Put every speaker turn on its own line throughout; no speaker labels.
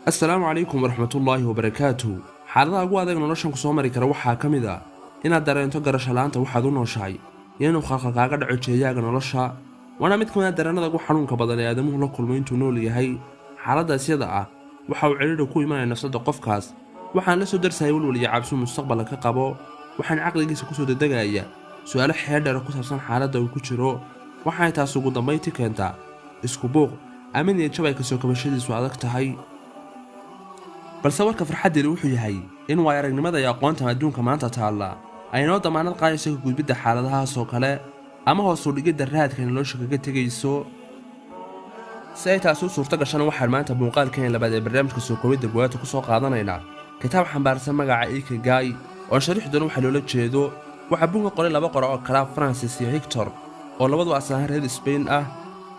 Assalaamu calaykum waraxmatullaahi wabarakaatu. Xaaladaha ugu adag noloshan ku soo mari kara waxaa ka mid ah inaad dareento garasho la'aanta waxaad u nooshahay iyo inuu khalkhal kaaga dhaco jeeyaaga nolosha. Waana mid ka mid a dareennada ugu xanuunka badan ee aadamuhu la kulmo intuu nool yahay. Xaaladdaas yada ah waxa uu cidhiidhi ku imanaya nafsadda qofkaas, waxaan la soo darsayay walwal iyo cabsi mustaqbalka ka qabo. Waxaan caqligiisa kusoo dedegaya su'aalo xeeldheer ku saabsan xaaladda uu ku jiro. Waxaanay taas ugu dambayntii keentaa isku buuq ama niyadjab ay kasoo kabashadiisu adag tahay. Balse warka farxaddeeli wuxuu yahay in waay aragnimada iyo aqoontan adduunka maanta taalla ay noo damaanad qaadayso ka gudbidda xaaladahaas oo kale ama hoos u dhigidda raadka nolosha kaga tegayso. Si ay taasi u suurto gashana, waxaan maanta muuqaalkeen labaad ee barnaamijka soo koobidda buugaagta ku soo qaadanaynaa kitaab xambaarsan magaca Ikigai, oo sharixi doona waxa loola jeedo. Waxaa buugga qoray laba qore oo kala Francis iyo Hector, oo labadu asal ahaan reer Spain ah.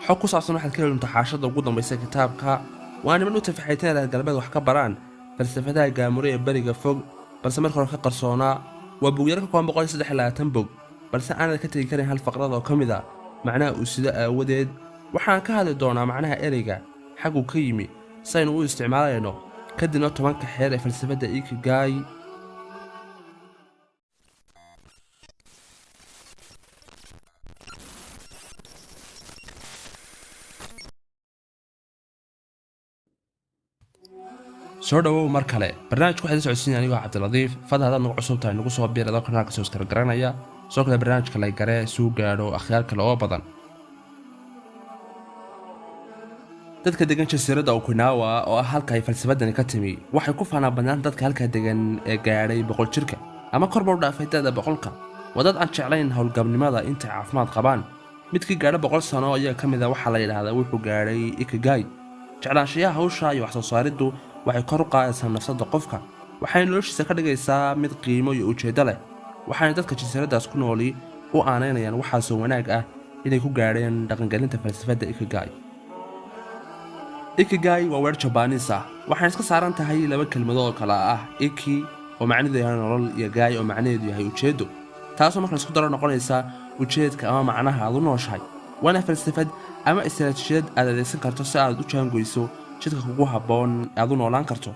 Xog ku saabsan waxaad ka heli doontaa xaashada ugu dambaysa kitaabka. Waa niman u tafaxayteen reer galbeed wax ka baraan falsafadaha gaamure ee beriga fog, balse marka hore ka qarsoonaa. Waa buugyaro ka kooban 123 bog, balse aanad ka tegi karin hal faqrad oo ka mid a macnaha uu sido aawadeed. Waxaan ka hadli doonaa macnaha ereyga, xagguu ka yimi, si aynu u isticmaalayno, kadibna 10-ka xeer ee falsafadda Ikigai. Soo dhowow mar kale. Barnaamijku waxaa la socodsiinaya anigoo Cabdiladiif. Fadlan, haddaad nagu cusub tahay, nagu soo biir adoo kanaalka subscribe garanaya. Sidoo kale barnaamijka like garee suu gaadho akhyaar kale oo badan. Dadka degan jasiiradda Okinawa, oo ah halka ay falsafadani ka timi, waxay ku faanaan badnaan dadka halkaa degan ee gaadhay 100 jirka ama korba u dhaafay da'da 100-ka. Waa dad aan jeclayn howlgabnimada intay caafimaad qabaan. Midkii gaadha 100 sano ayaa ka mid a waxaa la yidhaahdaa wuxuu gaadhay Ikigai. Jeclaanshayaha hawsha iyo wax soo saariddu waxay kor u qaadaysaa nafsadda qofka, waxayna noloshiisa ka dhigaysaa mid qiimo iyo ujeeddo leh. Waxaana dadka jasiiraddaas ku nooli u aanaynayaan waxaasoo wanaag ah inay ku gaadheen dhaqangelinta falsafadda Ikigai. Ikigai waa weer Jabaniis ah, waxayna iska saaran tahay laba kelmadood oo kale ah iki, oo macnaheedu yahay nolol, iyo gai, oo macnaheedu yahay ujeeddo, taasoo marka laisku daro noqonaysa ujeedka ama macnaha aad u nooshahay. Waana falsafad ama istaraatiijiyad aad adeegsan karto si aad u jaangoyso jidka kugu habboon aad u noolaan karto.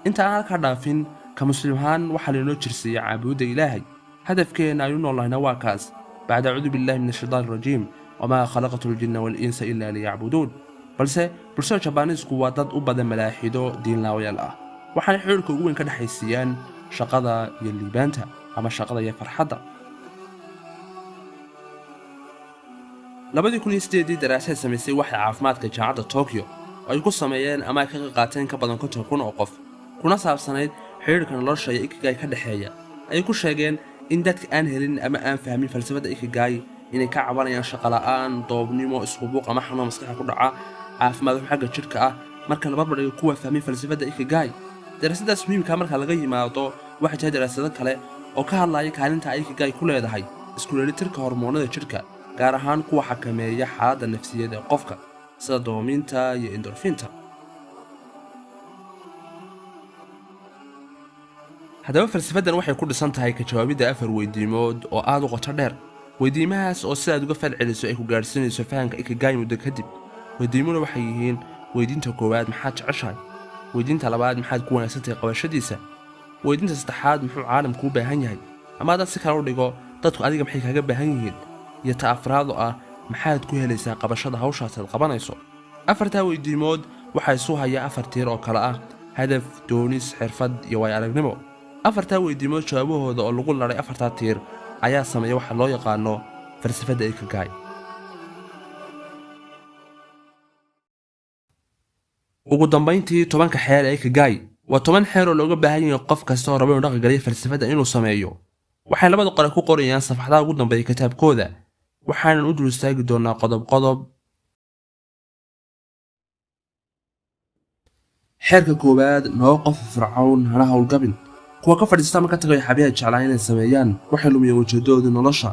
Inta aan halkaa dhaafin, ka muslim ahaan waxaa laynoo jirsiiyey caabudda Ilaahay. Hadafkeenna aynu noolnahayna waa kaas. Bacda acuudu billahi min ashaytaan arajiim, wamaa khalaqtu aljinna walinsa ila liyacbuduun. Balse bulshada Jabaaniisku waa dad u badan malaaxido diinlaawayaal ah, waxaana xiriirka ugu weyn ka dhexaysiiyaan shaqada iyo liibaanta ama shaqada iyo farxadda. 2008-dii daraasad samaysay waxay caafimaadka jaamacadda Tokyo oo ay ku sameeyeen ama ay ka qaateen ka badan 50,000 oo qof, kuna saabsanayd xiriirka nolosha iyo Ikigai ka dhexeeya, ayay ku sheegeen in dadka aan helin ama aan fahmin falsafadda Ikigai inay ka cabanayaan shaqola'aan, doobnimo, iskubuuq ama xanuun maskaxda ku dhaca, caafimaad xagga jidhka ah, marka la barbardhigo kuwa fahmay falsafadda Ikigai. Daraasadaas muhiimka marka laga yimaado, waxay tahay daraasado kale oo ka hadlaya kaalinta Ikigai ku leedahay isku dheelitirka hormoonada jidhka, gaar ahaan kuwa xakameeya xaaladda nafsiyeed ee qofka, sida dopamine-ta iyo endorphin-ta. Haddaba falsafaddan waxay ku dhisan tahay ka jawaabidda afar weydiimood oo aada u qoto dheer, weydiimahaas oo sidaad uga fal celiso ay ku gaadhsiinayso fahamka Ikigai muddo kadib. Weydiimuna waxay yihiin: weydiinta koowaad, maxaad jeceshahay? Weydiinta labaad, maxaad ku wanaagsantahay qabashadiisa? Weydiinta saddexaad, muxuu caalamku u baahan yahay? Ama haddaad si kale u dhigo, dadku adiga maxay kaaga baahan yihiin? Iyo ta afraad oo ah, maxaad ku helaysaa qabashada hawshaas aad qabanayso? Afartaa weydiimood waxaa isu haya afar tiir oo kale ah: hadaf, doonis, xirfad iyo waayo aragnimo. Afartaa weydiimood jawaabahooda oo lagu laray afartaa tiir ayaa sameeya waxa loo yaqaano falsafadda Ikigai. Ugu dambayntii, 10-ka xeer ee Ikigai waa 10 xeer oo looga baahan yahay qof kasta oo raba inuu dhaqangeliyo falsafadda inuu sameeyo. Waxay labada qore ku qorayaan safxadaha ugu dambeeya kitaabkooda, waxaanan u dul istaagi doonaa qodob qodob. Xeerka koowaad: noo qof fircoon, hana howlgabin. Kuwa ka fadhiista ama ka tagayo xabiyaha jeclaa inay sameeyaan waxay lumiyeen ujeedadoodii nolosha.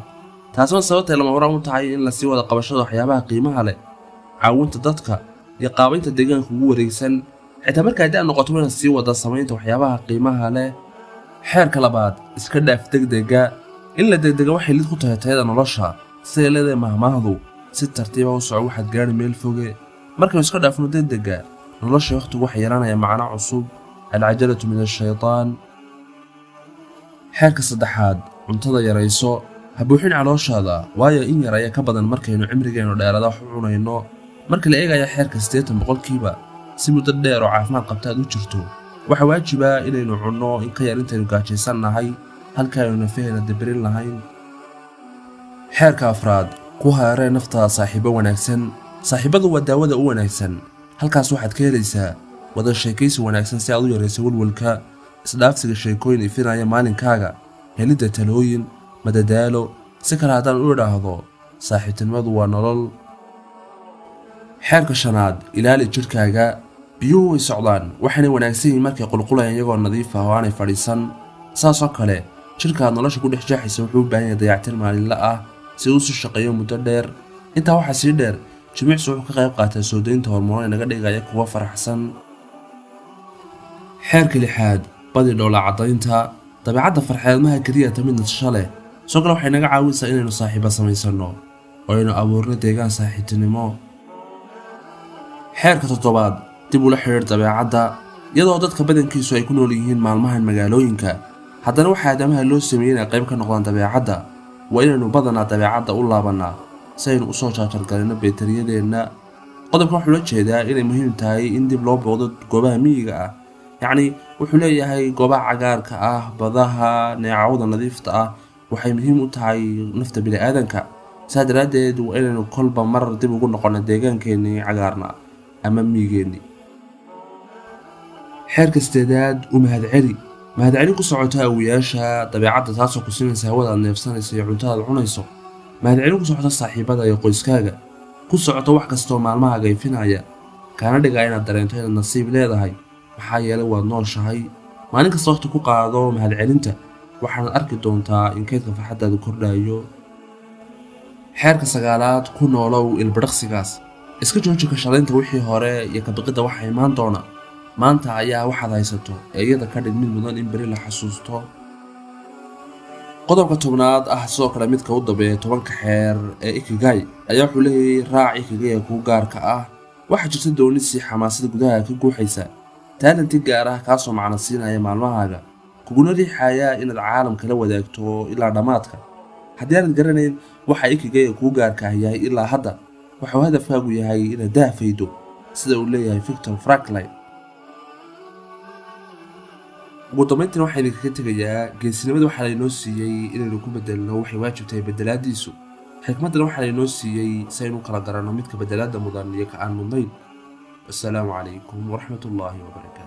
Taasina sababtay lama huraan u tahay in lasii wada qabashada waxyaabaha qiimaha leh, caawinta dadka iyo qaabaynta deegaanka ugu wareegsan. Xitaa markaa da' noqoto, waa inaad sii wada samaynta waxyaabaha qiimaha leh. Xeerka labaad: iska dhaaf degdega. In la degdega waxay lid ku tahay tayada nolosha. Siday leedahay mahmaahdu, si tartiiba u soco, waxaad gaadhi meel foge. Markaynu iska dhaafno degdega, Nolosha wakhtigu waxay yeelanaya macno cusub. العجلة من الشيطان. Xeerka saddexaad: cuntada yarayso. Ha buuxin calooshaada, waayo in yar ayaa ka badan markaynu cimrigeennu dheeraada wax u cunayno. Marka la eegaya xeerka 80%, si muddo dheer oo caafimaad qabta aad u jirto, waxaa waajiba inaynu cunno in ka yar intaynu gaajaysan nahay, halka aynu nafaheena dabirin lahayn. Xeerka afraad: ku hareeree naftaada saaxiibo wanaagsan. Saaxiibadu waa daawada u wanaagsan. Halkaas waxaad ka helaysaa wada sheekaysi wanaagsan si aad u yarayso walwalka, isdhaafsiga sheekooyin ifinaya maalinkaaga, helidda talooyin, madadaalo. Si kale haddaan u idhaahdo, saaxiibtinimadu waa nolol. Xeerka shanaad: ilaali jidhkaaga. Biyuhu way socdaan, waxayna wanaagsan yihiin markay qulqulayaan iyagoo nadiif ah oo aanay fadhiisan. Saasoo kale, jidhka aad nolosha ku dhex jeexaysa wuxuu u baahan yahay dayactir maalinle ah si uu sii shaqeeyo muddo dheer. Intaa waxaa sii dheer, jimicsi wuxuu ka qayb qaataa soo daynta hormoon naga dhigaya kuwa faraxsan. Xeerka lixaad: badi dhoola caddaynta. Dabeecadda farxeed maha keliya ta mid nasasho leh, sidoo kale waxay naga caawinaysaa inaynu saaxiiba samaysano oo aynu abuurno deegaan saaxiibtinimo. Xeerka toddobaad: dib ula xidhiir dabeecadda. Iyadoo dadka badankiisu ay ku nool yihiin maalmahan magaalooyinka, haddana waxaa aadamaha loo sameeyey inay qayb ka noqdaan dabeecadda. Waa inaynu badanaa dabeecadda u laabannaa si aynu usoo jaajargalinno beetariyadeenna. Qodobkan wuxuu la jeedaa inay muhiim tahay in dib loo booqdo goobaha miyiga ah. Yacni wuxuu leeyahay goobaha cagaarka ah, badaha, neecawda nadiifta ah waxay muhiim u tahay nafta bini'aadanka. Saa daraaddeed, waa inaynu kolba mar dib ugu noqono deegaankeenii cagaarna ama miyigeennii. Xeerka sideedaad: u mahadceli. Mahadcelin ku socota awiyaasha dabeecadda, taasoo ku siinaysa hawada aad neefsanayso iyo cuntadaad cunayso. Mahadcelin ku socota saaxiibada iyo qoyskaaga, ku socoto wax kastoo maalmahaaga ifinaya, kaana dhigaa inaad dareento inaad nasiib leedahay, maxaa yeelay waad nooshahay. Maalin kasta waqti ku qaado mahadcelinta, waxaanad arki doontaa in kaydka farxaddaadu kordhayo. Xeerka sagaalaad: ku noolow ilbidhaqsigaas. Iska jooji ka shalaynta wixii hore iyo ka biqidda waxa imaan doona. Maanta ayaa waxaad haysato ee iyada ka dhig mid mudan in beri la xasuusto. Qodobka 10aad ah, sidoo kale midka u dambeeya 10ka xeer ee ikigai, ayaa wuxuu leeyahay: raac ikigai kuu gaarka ah. Waxaa jirta doonisi xamaasada gudaha ka guuxaysa, taalanti gaar ah, kaasoo macno siinaya maalmahaaga, kuguna riixaya inaad caalamka la wadaagto ilaa dhammaadka. Haddii aanad garanayn waxa ikigai kuu gaarka ah yahay ilaa hadda, waxuu hadafkaagu yahay inaad daahfaydo, sida uu leeyahay Viktor Frankl. Ugu dambayntiina, waxaa idinkaga tegayaa: geesinimada waxaa laynoo siiyey inaynu ku bedelno waxay waajib tahay bedelaadiisu. Xikmaddana waxaa laynoo siiyey si aynu kala garanno midka bedelaadda mudan iyo ka aan mudnayn. Wasalaamu calaykum waraxmatullaahi wabarakaatu.